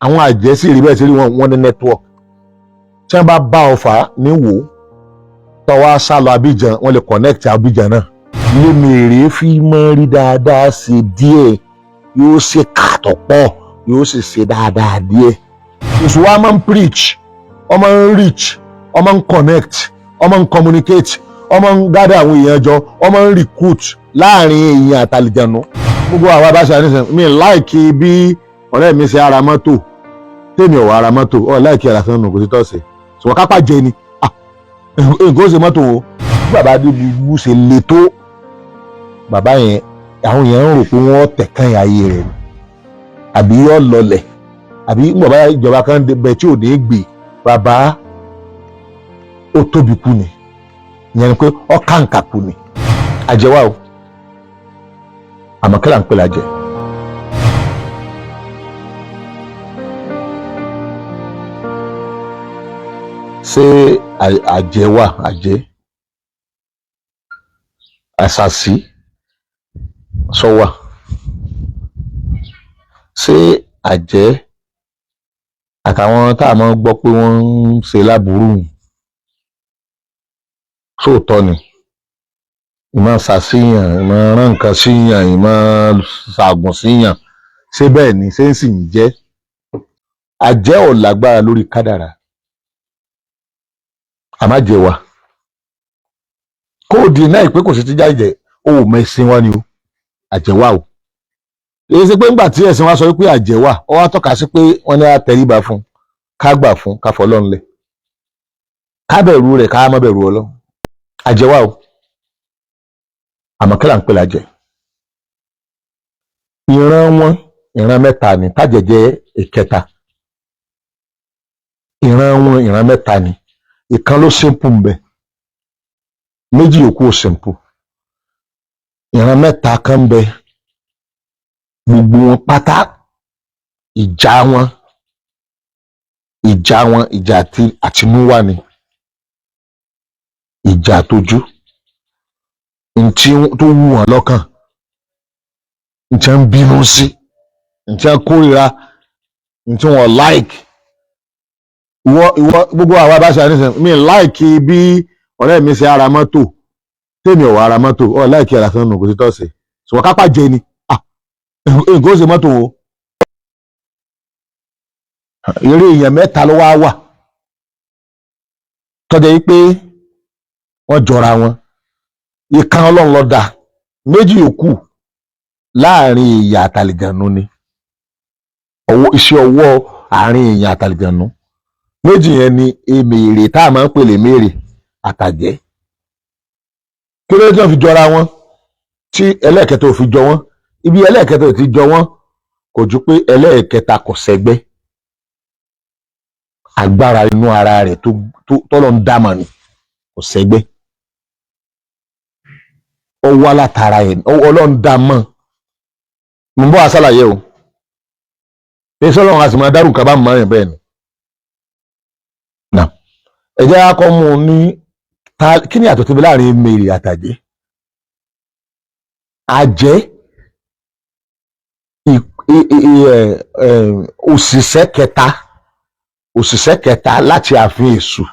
Àwọn àjẹ́ sì rí bẹ́ẹ̀ sí rí wọn, wọ́n ní network. Tí wọ́n bá bá ọ fà á ní wò ó, tó wá sá lọ Abidjan, wọ́n lè connect Abidjan náà. Lémèrè fi mọ́ rí dáadáa ṣe díẹ̀, yóò ṣe kàtọ̀ pọ̀, yóò sì ṣe dáadáa díẹ̀. Èṣù wa máa ń preach, ó máa ń reach, ó máa ń connect, ó máa ń communicate, ó máa ń gather àwọn èèyàn jọ, ó máa ń recruit láàrin èèyàn àtàlìjànú. Gbogbo àwa bá ṣe àníṣe mi like bí ọ̀rẹ́ mi ṣe ara mọ́tò, tèmi ò wá ara mọ́tò, ọ̀ like ara fún mi kò sí tọ́sí. Ṣùgbọ́n kápá jẹ ni nǹkan ó ṣe mọ́tò wo. Bí bàbá Adébúbú ṣe le tó, bàbá yẹn, àwọn èèyàn ń rò pé wọ́n tẹ̀kàn ayé rẹ̀ ni, àbí yọ lọlẹ̀, àbí bàbá ìjọba kan bẹ tí ò ní gbé bàbá, ó tóbi kú ni. Ìyẹn ni pé ó kàǹkà kú ni. Àjẹwà o, àmọ́ kí là ń pè lájẹ. Ṣé àjẹ́ wà? Àjẹ́, àṣàṣì sọ wà? Ṣé àjẹ́ àtàwọn tá a máa ń gbọ́ pé wọ́n ń ṣe láburú sóòótọ́ ni? Ìmọ̀ ṣàṣìyàn, ìmọ̀ rán nǹkan síyàn, ìmọ̀ ṣàgùn síyàn, ṣé bẹ́ẹ̀ ni? Ṣé ń sì ń jẹ́? Àjẹ́ ò lágbára lórí kádàrà, àmájẹ wa kóòdì náà pé kò sí ti jáde ó mọ ẹ̀sìn wa ni o. Àjẹ́ wà o. Èyí ṣe pé ńgbà tí ẹ̀sìn wa sọ wípé àjẹ́ wà, ó wá tọ́ka sí pé wọ́n ní àtẹríba fún, ká gbà fún, ká fọlọ́run lẹ̀, ká bẹ̀rù rẹ̀, ká má bẹ̀rù Ọlọ́run. Àjẹ́ wà o, àmọ́ kí là ń pè lájẹ́? Ìran wọn, ìran mẹ́ta ni. Tájẹ̀jẹ́ ìkẹta, ìran wọn, ìran mẹ́ta ni. Ìkan ló simple ń bẹ, méjì yòókù ò simple. Ìran mẹ́ta kan ń bẹ, gbogbo wọn pátá, ìjà wọn, ìjà wọn, ìjà àtinúwá ni, ìjà tójú ntí tó wù wọn lọ́kàn, ntí wọn bínú sí, ntí wọn kórìíra, ntí wọn like. Ìwọ ìwọ gbogbo àwa bá ṣe àníṣe mi like bí ọ̀rẹ́ mi ṣe ara mọ́tò, tèmi ò wá ara mọ́tò, ọ̀ like ara fún mi kò sí tọ́sí. Ṣùgbọ́n kápá jẹ ni nǹkan ó ṣe mọ́tò wo. Eré èèyàn mẹ́ta ló wá wà tọ́jà yìí pé wọ́n jọra wọn. Ìkan Ọlọ́run ló dá, méjì yòókù láàrin èèyàn àtàlìjànú ni. Ọwọ́ iṣẹ́ ọwọ́ àárín èèyàn àtàlìjànú méjì yẹn ni èmèrè tá a máa ń pè lè mèrè àtàjẹ́. Kí ló dé tí wọ́n fi jọra wọn, tí ẹlẹ́ẹ̀kẹta ò fi jọ wọ́n? Ibi ẹlẹ́ẹ̀kẹta ò ti jọ wọ́n kò ju pé ẹlẹ́ẹ̀kẹta kò sẹ́gbẹ́, agbára inú ara rẹ̀ tó tọ́lọ́ ń dámọ̀ ni, kò sẹ́gbẹ́, ó wá látara ẹ̀, Ọlọ́run dá mọ́. Mo ń bọ́ àṣàlàyé o. Èso Ọlọ́run a sì máa dárò nǹkan bá mọ́ ẹ̀ bẹ́ẹ̀ ni. Ẹ jẹ́ á kọ́ mú un ní kí ni àtọ̀ tóbi láàrin mèrè àtàjẹ́? Àjẹ́, òṣìṣẹ́ kẹta, òṣìṣẹ́ kẹta láti ààfin èṣù,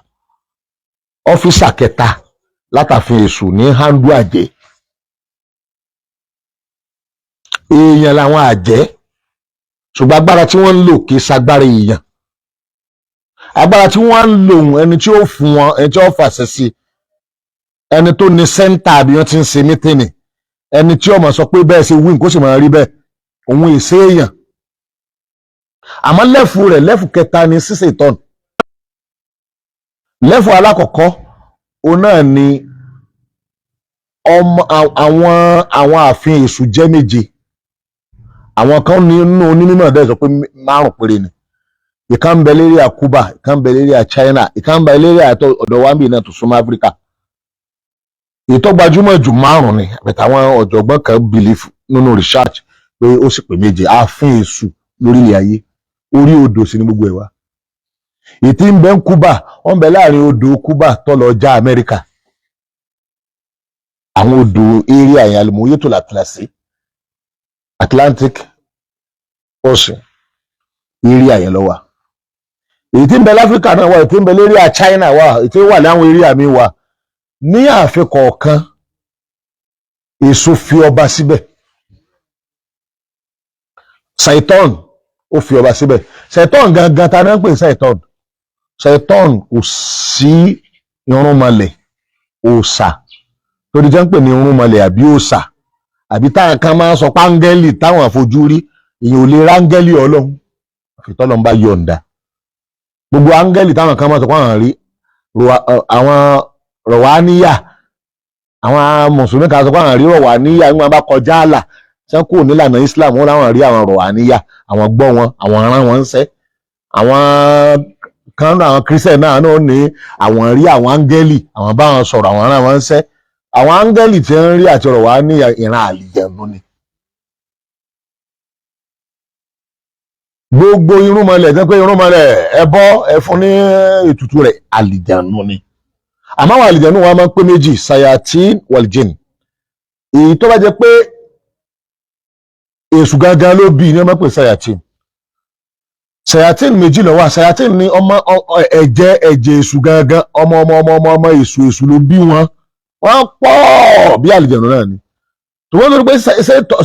ọ́fíìsà kẹta látàfin èṣù ní handle àjẹ́. Èèyàn làwọn àjẹ́, ṣùgbọ́n agbára tí wọ́n ń lò kì í ṣagbára èèyàn. Agbára tí wọ́n ń lò, ẹni tí ó fún wọn, ẹni tí ó fàṣẹ sí, ẹni tó ní center bí wọ́n ti ń ṣe meeting, ẹni tí ó máa sọ pé bẹ́ẹ̀ ṣe wí kó sì máa rí bẹ́ẹ̀, òun èsè èèyàn. Àmọ́ level rẹ̀, level kẹta ni ṣíṣe ìtọ́nù. Level alákọ̀ọ́kọ́, òun náà ni ọmọ àwọn ààfin èṣù jẹ́ méje. Àwọn kan nínú onímọ̀ dẹ́ sọ pé márùn péré ni. Ìkan ń bẹ lérí à Cuba, ìkan ń bẹ lérí à China, ìkan ń bẹ lérí àtọ ọ̀dọ̀ wa ń bì náà tó súnmọ́ Áfíríkà. Èyí tó gbajúmọ̀ jù márùn ni, àbẹ̀tẹ̀ àwọn ọ̀jọ̀gbọ́n kan believe nínú research pé ó sì pé méje ààfin èṣù lórílẹ̀ ayé. Orí odò sí ni gbogbo ẹ̀ wá. Èyí tí ń bẹ ń Cuba, wọ́n ń bẹ láàrin odò Cuba tó lọ já Amẹ́ríkà, àwọn odò area yẹn, alimoyeto l'Atlantic Ocean. Area yẹn ló wà. Èyí tí ń bẹ láfíríkà náà wà, èyí tí ń bẹ lérí China wà, èyí tí wà láwọn area mi wà. Ní ààfin kọ̀ọ̀kan, èṣù fi ọba síbẹ̀. Saitan ó fi ọba síbẹ̀. Saitan gangan, ta náà ń pè Saitan? Saitan kò sí irúnmọlẹ̀ òòṣà torí jẹ́ ń pè ní irúnmọlẹ̀ àbí òòṣà, àbí táwọn kan máa ń sọ páńgẹ́lì táwọn àfojú rí. Èèyàn ò lè ráńgẹ́lì Ọlọ́run àfi tọ́lọ́run bá yọ̀ǹda. Gbogbo áńgẹ́lì táwọn kan máa sọ pé àwọn rí, àwọn rọ̀wáníyà, àwọn mùsùlùmí kan sọ pé àwọn rí rọ̀wáníyà nígbà bá kọjá àlà tí wọ́n kúrò nílànà Islam, wọn láwọn rí àwọn rọ̀wáníyà, àwọn gbọ́ wọn, àwọn rán wọn ń sẹ́. Àwọn kan náà, àwọn Christian náà náà ní àwọn rí àwọn áńgẹ́lì, àwọn bá wọn sọ̀rọ̀, àwọn rán wọn ń sẹ́. Àwọn áńgẹ́lì tí ń rí àti rọ̀wáníyà, ìran àlìjẹ̀nu ni. Gbogbo irúnmọlẹ̀ jẹ́ pé irúnmọlẹ̀ ẹbọ ẹfun ní ètùtù rẹ̀, àlìjànú ni. Àmọ́ àwọn àlìjànú wọn máa ń pé méjì, sayatin waljin. Èyí tó bá jẹ́ pé èṣù gangan ló bí ní wọ́n máa ń pè sayatin. Sayatin méjì ló wà. Sayatin ní ọmọ ẹ̀jẹ̀ ẹ̀jẹ̀ èṣù gangan, ọmọ ọmọ ọmọ ọmọ ọmọ èṣù, èṣù ló bí wọn. Wọ́n pọ̀ bí àlìjànú náà ni. Tòwọ́n tó rí pé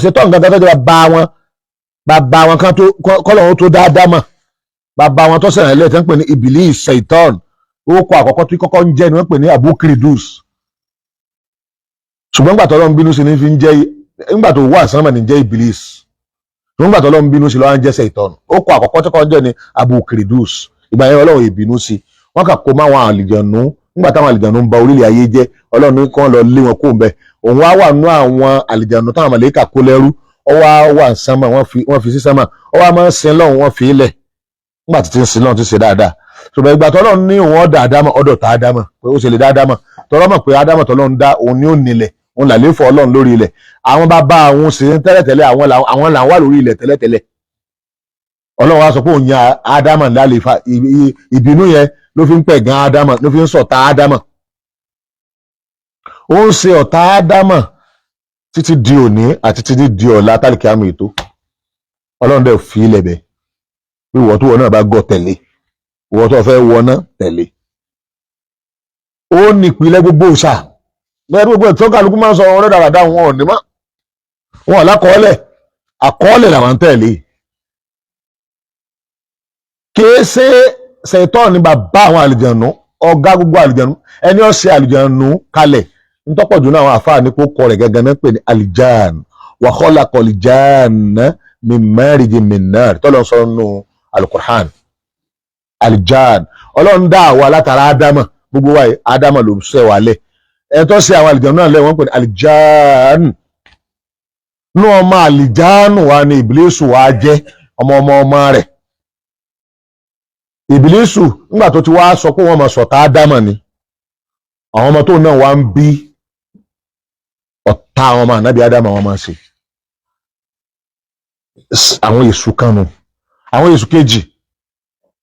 ṣètò gangan tó jẹ́ bá wọn, bàbá wọn kan tó kọ́lọ́hún tó dáadáa mọ̀, bàbá wọn tó sẹ̀rẹ̀ lẹ́ẹ̀ tẹ́ ń pè ní Ibilis Shaitan, orúkọ àkọ́kọ́ tí kọ́kọ́ ń jẹ́ ni wọ́n pè ní Abukridus. Ṣùgbọ́n nígbà tó Ọlọ́run bínú sí ni fi ń jẹ́, nígbà tó wà sánmà ní jẹ́ Ibilis, ṣùgbọ́n nígbà tó Ọlọ́run bínú sí lọ́wọ́ ń jẹ́ Shaitan. Orúkọ àkọ́kọ́ tí kọ́kọ́ ń jẹ́ ni Abukridus. Ìgbà yẹn Ọlọ́run ìbínú sí wọ́n kà kó máwọn àlìjànú. Nígbà táwọn àlìjànú ń ba orílẹ̀ ayé jẹ́, Ọlọ́run ní kán lọ lé wọn kó ń bẹ. Òun wá wà nú àwọn àlìjànú táwọn màlàíkà kó lẹ́rú. Ó wá wà sánmà, wọ́n fi sí sánmà. Ó wá máa ń sin lọ́hùn, wọ́n fi ilẹ̀. Nígbà tí ti ń sin lọ́hùn, ti ṣe dáadáa. Ṣùgbọ́n ìgbà tọ́lọ́run ní òun ọ̀dà Ádámọ̀, ọ̀dọ̀ tá Ádámọ̀ pé ó ṣe lè dá Ádámọ̀, tọ́lọ́ mọ̀ pé Ádámọ̀ tọ́lọ́run dá, òun ní ò nílẹ̀, òun là lè fọ Ọlọ́run lórí ilẹ̀. Àwọn bàbá àwọn sì ń tẹ́lẹ̀tẹ́lẹ̀, àwọn là ń wà lórí ilẹ̀ tẹ́lẹ̀tẹ́lẹ̀. Ọlọ́run wá sọ pé òun yan Ádámọ̀ lálẹ́. Ìbínú yẹn ló fi ń pẹ̀ gan Ádámọ̀, ló fi ń sọ̀tá Ádámọ̀. Ó ń ṣe ọ̀tá Ádámọ̀ títí di òní àti títí di ọ̀la tálíkì àmì ètò. Ọlọ́run dẹ̀ fi ilẹ̀ bẹ̀ pé ìwọ tó wọ náà bá gọ̀ tẹ̀lé, ìwọ tó fẹ́ wọná tẹ̀lé. Ó ní ìpìlẹ̀ gbogbo òòṣà bẹ́ẹ̀. Gbogbo ẹ̀ tó kálukú máa ń sọ ọ̀rọ̀ dáradára, wọn ò ní mọ́ wọn ò lákọọ́lẹ̀, àkọọ́lẹ̀ làwọn ń tẹ̀lé. Kìí ṣe ṣètọ́ ní bàbá àwọn àlìjànú, ọ̀gá gbogbo àlìjànú, ẹni ó ṣe àlìjànú kalẹ̀. Ntọ́pọ̀jù náà, àwọn àfáà ní kó kọ rẹ̀ gẹ́gẹ́ náà pè ní àlìjàn. Wa khalaqal janna min marijin min nar, tọ́lọ̀ sọ nù alukur'an. Àlìjàn, Ọlọ́run dá àwa látara Ádámà. Gbogbo wa yìí, Ádámà ló ṣe wà lẹ̀. Ẹ̀ tó ṣe àwọn àlìjànú náà lẹ̀, wọ́n pè ní àlìjàn. Nú ọmọ àlìjánu wa ni Ìbílísù wa jẹ́ ọmọ ọmọ ọmọ rẹ̀. Ìbílísù, nígbà tó ti wá sọ pé wọ́n máa sọ̀tá Ádámà ni, àwọn ọmọ tó náà wá ń bí, ọ̀tá àwọn ọmọ ànábì Ádámà wọn máa ń ṣe. Àwọn èṣù kan nù. Àwọn èṣù kejì,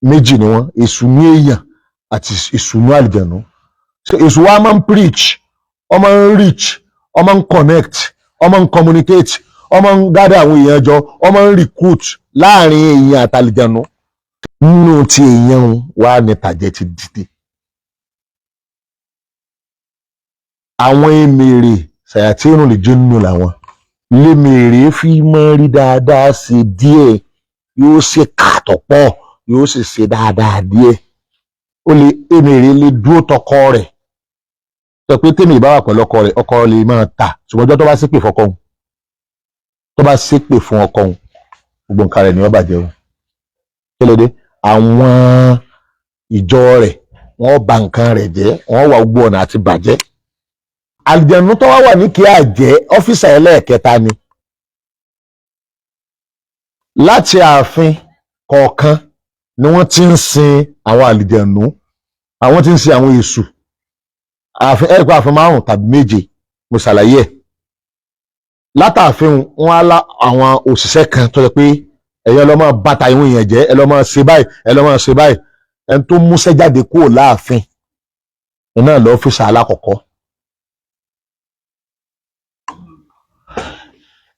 méjì ni wọ́n: èṣù ní èèyàn àti èṣù ní àlìjànú. Èṣù wa máa ń preach, ó máa ń reach, ó máa ń connect, ó máa ń communicate, ó máa ń gather àwọn èèyàn jọ, ó máa ń recruit láàrin èèyàn àtàlìjànú. Nínú ti èèyàn wa ní tàjẹ́ ti dìde. Àwọn èmèrè ṣàyàtìrùn lè jẹ́ nínú làwọn lémèrè fi máa rí dáadáa ṣe díẹ̀, yóò ṣe kàtọ̀ pọ̀, yóò sì ṣe dáadáa díẹ̀. Ó lè èmèrè lè dúró tọkọ rẹ̀, sọ pé tèmi ìbá wà pẹ̀lú ọkọ rẹ̀, ọkọ lè máa tà. Ṣùgbọ́n ọjọ́ tó bá ṣépè fọkọ òun, tó bá ṣépè fún ọkọ òun, gbogbo nǹkan rẹ̀ ni wọ́n bàjẹ́ o. Kí ló dé? Àwọn ìjọ rẹ̀, wọ́n bà nǹkan rẹ̀ jẹ́, wọ́n wà gbogbo ọ̀nà àti bàjẹ́. Àlìjẹ̀nù tó wá wà ní kí àjẹ́, ọ́fíìsà ẹlẹ́ẹ̀kẹta ni. Láti ààfin kọ̀ọ̀kan ni wọ́n ti ń sin àwọn àlìjẹ̀nù, àwọn tí ń sin àwọn èṣù. Ààfin ẹ̀rí pé ààfin márùn tàbí méje, mo ṣàlàyé ẹ̀. Látààfin wọn á lá àwọn òṣìṣẹ́ kan tó yẹ pé ẹ̀yọ́ lọ́ máa bàtà ìwọ̀n èèyàn jẹ́, ẹ lọ́ máa ṣe báyìí, ẹ lọ́ máa ṣe báyìí. Ẹni tó múṣẹ́ jáde kúrò láàfin iná lọ́fíìsì alákọ̀ọ́kọ́.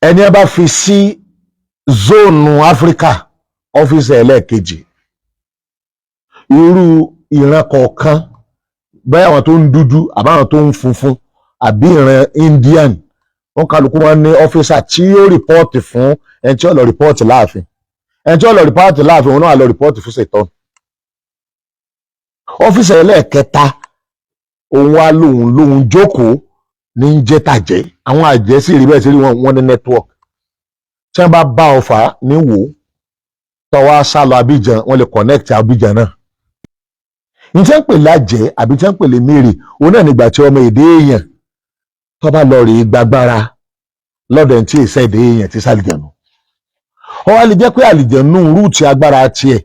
Ẹni ẹ bá fi sí zone Áfíríkà Officer ẹlẹ́ẹ̀kejì, irú ìran kọ̀ọ̀kan bẹ́ẹ̀, àwọn tó ń dúdú àbáwọn tó ń funfun àbí ìran Indian, wọn kálukú wọn ní officer tí yóò report fún ẹni tí ó lọ report láàfin. Ẹni tí ó lọ report láàfin, òun náà lọ report fún ṣètọ́n. Officer ẹlẹ́ẹ̀kẹta, òun wá lòun jókòó ní ń jẹ́ tàjẹ́. Àwọn àjẹ́ sì rí bẹ́ẹ̀ sí rí wọn, wọ́n ní network. Tí wọ́n bá bá ọ fà á ní wò ó, tó wá sá lọ Abidjan, wọ́n lè connect Abidjan náà. Ní tí wọ́n pè lájẹ́ àbí tí wọ́n pè lè mèrè, òun náà nígbà tí ọmọ èdè èèyàn tó bá lọ rèé gbàgbára lọ́dọ̀ ẹni tí èsẹ̀ èdè èèyàn ti sàlìjẹ̀nù. Ó wá lè jẹ́ pé àlìjẹ̀nù root agbára tiẹ̀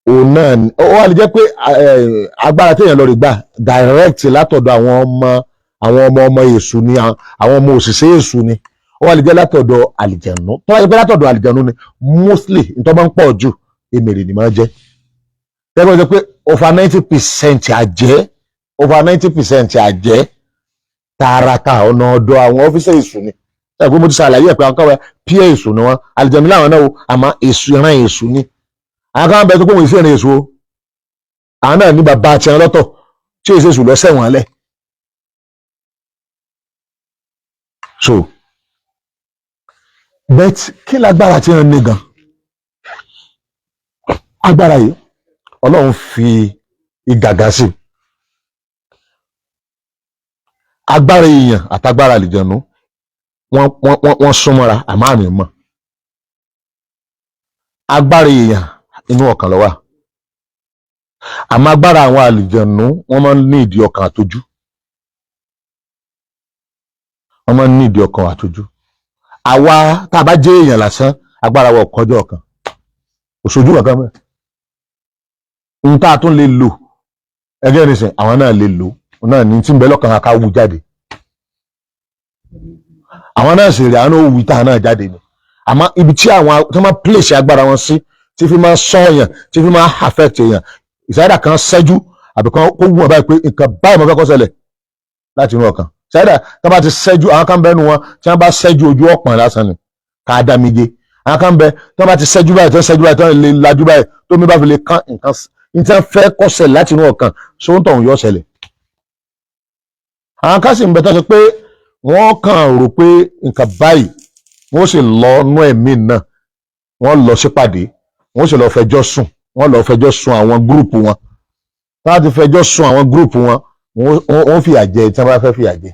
òun náà ni. Ó wá lè jẹ́ pé agbára téèyàn lọ rè gbà direct látọ̀dọ̀ àwọn ọmọ ọmọ èṣù ni, àwọn ọmọ òṣìṣẹ́ èṣù ni. Ó wá lè jẹ́ látọ̀dọ̀ àlìjẹ̀nù. Tó bá jẹ́ pé látọ̀dọ̀ àlìjẹ̀nù ni, mostly nítorí máa ń pọ̀ jù, èmèrè ni máa jẹ́. Tẹ́gbọ́n jẹ́ pé over 90% àjẹ́, over 90% àjẹ́ tààràtà, ọ̀nà ọ̀dọ̀ àwọn officer èṣù ni. Ẹ pé mo ti ṣàlàyé ẹ̀ pé àwọn káwé píẹ̀ èṣù ni wọ́n, àlìjẹ̀nù làwọn náà o, àmọ́ èṣù, ìran èṣù ni. Àwọn kan bẹ tó kó wọn ìṣe ìrìn èṣù o, àwọn náà ní bàbá àti ẹran lọ́tọ̀ tí èṣù èṣù lọ́sẹ̀ wọn lẹ̀. So but kí lágbára tí wọ́n ní gan? Agbára yìí, Ọlọ́run fi ìgàgà sí agbára èèyàn àtagbára àlìjẹ̀nù. Wọ́n súnmọ́ra, àmọ́ àmì mọ̀ agbára èèyàn inú ọkàn ló wà, àmọ́ agbára àwọn àlìjẹ̀nù, wọ́n máa ń ní ìdí ọkàn àtojú. Wọ́n máa ń ní ìdí ọkàn àtojú. Àwa tá a bá jẹ́ èèyàn lásán, agbára wa ò kọjá ọkàn, kò sójú kankan mọ́. Ohun tá a tún lè lò ẹgẹ́ nìsín, àwọn náà lè lò òun náà ní tí ń bẹ lọ́kàn ká wú jáde. Àwọn náà sì rí, àwọn náà wú tá a náà jáde ni. Àmọ́ ibi tí àwọn tí wọ́n máa place agbára wọn sí, tí fi máa sọ̀yàn, tí fi máa affect èèyàn, ìsáyàdà kan ṣẹ́jú àbí kan kó wù wọ́n báyìí pé nǹkan báyìí mo fẹ́ kó ṣẹlẹ̀ láti inú ọkàn. Ìsáyàdà tí wọ́n bá ti ṣẹ́jú, àwọn kan bẹ́ẹ̀ nu wọn, tí wọ́n bá ṣẹ́jú, ojú ọ̀pọ̀n lásán ni ká dá mi jẹ. Àwọn kan bẹ tí wọ́n bá ti ṣẹ́jú báyìí, tí wọ́n ṣẹ́jú báyìí, tí wọ́n lè lajú báyìí, tó mi bá fi lè kán nǹkan ní tí wọ́n fẹ́ kó ṣẹlẹ̀ láti inú ọkàn sóńtọ̀ òun yóò ṣẹlẹ̀. Àwọn kan sì ń bẹ tó ṣe pé wọ́n kàn rò pé nǹkan báyìí, wọ́n sì lọ nú ẹ̀mí náà, wọ́n lọ sípàdé, wọ́n sì lọ fẹjọ́ sùn, wọ́n lọ fẹjọ́ sùn àwọn group wọn. Tí wọ́n ti fẹjọ́ sùn àwọn group wọn, wọ́n fìyà jẹ tí wọ́n bá fẹ́ fìyà jẹ.